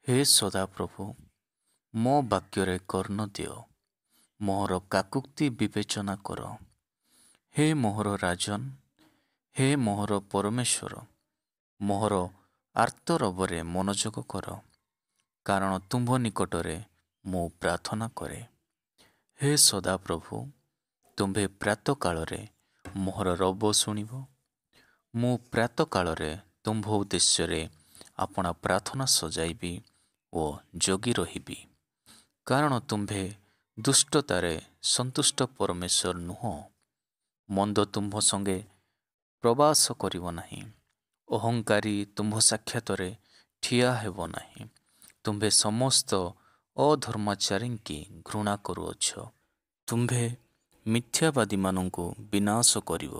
ହେ ସଦାପ୍ରଭୁ, ମୋ ବାକ୍ୟରେ କର୍ଣ୍ଣ ଦିଅ, ମୋହର କାକୁକ୍ତି ବିବେଚନା କର। ହେ ମୋହର ରାଜନ୍, ହେ ମୋହର ପରମେଶ୍ୱର, ମୋହର ଆର୍ତ୍ତରବରେ ମନୋଯୋଗ କର, କାରଣ ତୁମ୍ଭ ନିକଟରେ ମୁଁ ପ୍ରାର୍ଥନା କରେ। ହେ ସଦାପ୍ରଭୁ, ତୁମ୍ଭେ ପ୍ରାତଃକାଳରେ ମୋହର ରବ ଶୁଣିବ। ମୁଁ ପ୍ରାତଃକାଳରେ ତୁମ୍ଭ ଉଦ୍ଦେଶ୍ୟରେ ଆପଣା ପ୍ରାର୍ଥନା ସଜାଇବି ଓ ଜଗି ରହିବି। କାରଣ ତୁମ୍ଭେ ଦୁଷ୍ଟତାରେ ସନ୍ତୁଷ୍ଟ ପରମେଶ୍ୱର ନୁହଁ। ମନ୍ଦ ତୁମ୍ଭ ସଙ୍ଗେ ପ୍ରବାସ କରିବ ନାହିଁ, ଅହଙ୍କାରୀ ତୁମ୍ଭ ସାକ୍ଷାତରେ ଠିଆ ହେବ ନାହିଁ। ତୁମ୍ଭେ ସମସ୍ତ ଅଧର୍ମାଚାରୀଙ୍କି ଘୃଣା କରୁଅଛ, ତୁମ୍ଭେ ମିଥ୍ୟାବାଦୀମାନଙ୍କୁ ବିନାଶ କରିବ।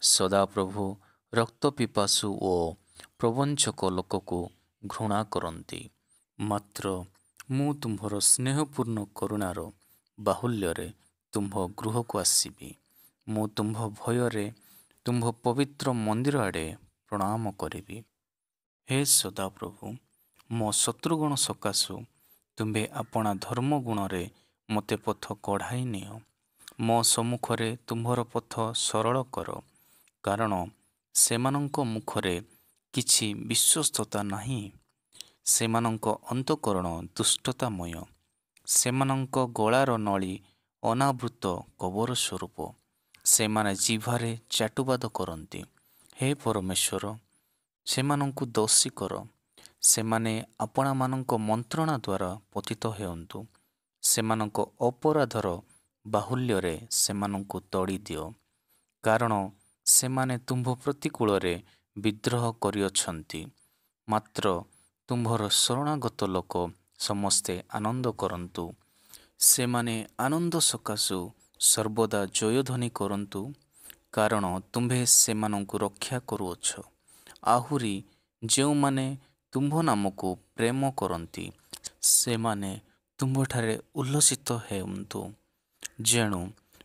ସଦାପ୍ରଭୁ ରକ୍ତପିପାସୁ ଓ ପ୍ରବଞ୍ଚକ ଲୋକକୁ ଘୃଣା କରନ୍ତି। ମାତ୍ର ମୁଁ ତୁମ୍ଭର ସ୍ନେହପୂର୍ଣ୍ଣ କରୁଣାର ବାହୁଲ୍ୟରେ ତୁମ୍ଭ ଗୃହକୁ ଆସିବି, ମୁଁ ତୁମ୍ଭ ଭୟରେ ତୁମ୍ଭ ପବିତ୍ର ମନ୍ଦିର ଆଡ଼େ ପ୍ରଣାମ କରିବି। ହେ ସଦାପ୍ରଭୁ, ମୋ ଶତ୍ରୁଗଣ ସକାଶୁ ତୁମ୍ଭେ ଆପଣା ଧର୍ମଗୁଣରେ ମୋତେ ପଥ କଢ଼ାଇ ନିଅ। ମୋ ସମ୍ମୁଖରେ ତୁମ୍ଭର ପଥ ସରଳ କର, କାରଣ ସେମାନଙ୍କ ମୁଖରେ କିଛି ବିଶ୍ୱସ୍ତତା ନାହିଁ। ସେମାନଙ୍କ ଅନ୍ତଃକରଣ ଦୁଷ୍ଟତାମୟ, ସେମାନଙ୍କ ଗଳାର ନଳୀ ଅନାବୃତ କବର ସ୍ୱରୂପ। ସେମାନେ ଜିହ୍ବାରେ ଚାଟୁବାଦ କରନ୍ତି। ହେ ପରମେଶ୍ୱର, ସେମାନଙ୍କୁ ଦୋଷୀ କର, ସେମାନେ ଆପଣାମାନଙ୍କ ମନ୍ତ୍ରଣା ଦ୍ୱାରା ପତିତ ହେଉନ୍ତୁ। ସେମାନଙ୍କ ଅପରାଧର ବାହୁଲ୍ୟରେ ସେମାନଙ୍କୁ ତଡ଼ି ଦିଅ, କାରଣ ସେମାନେ ତୁମ୍ଭ ପ୍ରତିକୂଳରେ ବିଦ୍ରୋହ କରିଅଛନ୍ତି। ମାତ୍ର ତୁମ୍ଭର ଶରଣାଗତ ଲୋକ ସମସ୍ତେ ଆନନ୍ଦ କରନ୍ତୁ, ସେମାନେ ଆନନ୍ଦ ସକାଶୁ ସର୍ବଦା ଜୟଧ୍ୱନି କରନ୍ତୁ, କାରଣ ତୁମ୍ଭେ ସେମାନଙ୍କୁ ରକ୍ଷା କରୁଅଛ। ଆହୁରି ଯେଉଁମାନେ ତୁମ୍ଭ ନାମକୁ ପ୍ରେମ କରନ୍ତି, ସେମାନେ ତୁମ୍ଭଠାରେ ଉଲ୍ଲସିତ ହେଉନ୍ତୁ। ଯେଣୁ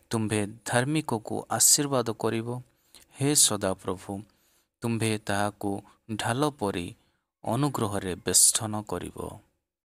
ତୁମ୍ଭେ ଧାର୍ମିକକୁ ଆଶୀର୍ବାଦ କରିବ, ହେ ସଦାପ୍ରଭୁ, ତୁମ୍ଭେ ତାହାକୁ ଢାଲ ପରି ଅନୁଗ୍ରହରେ ବେଷ୍ଟନ କରିବ।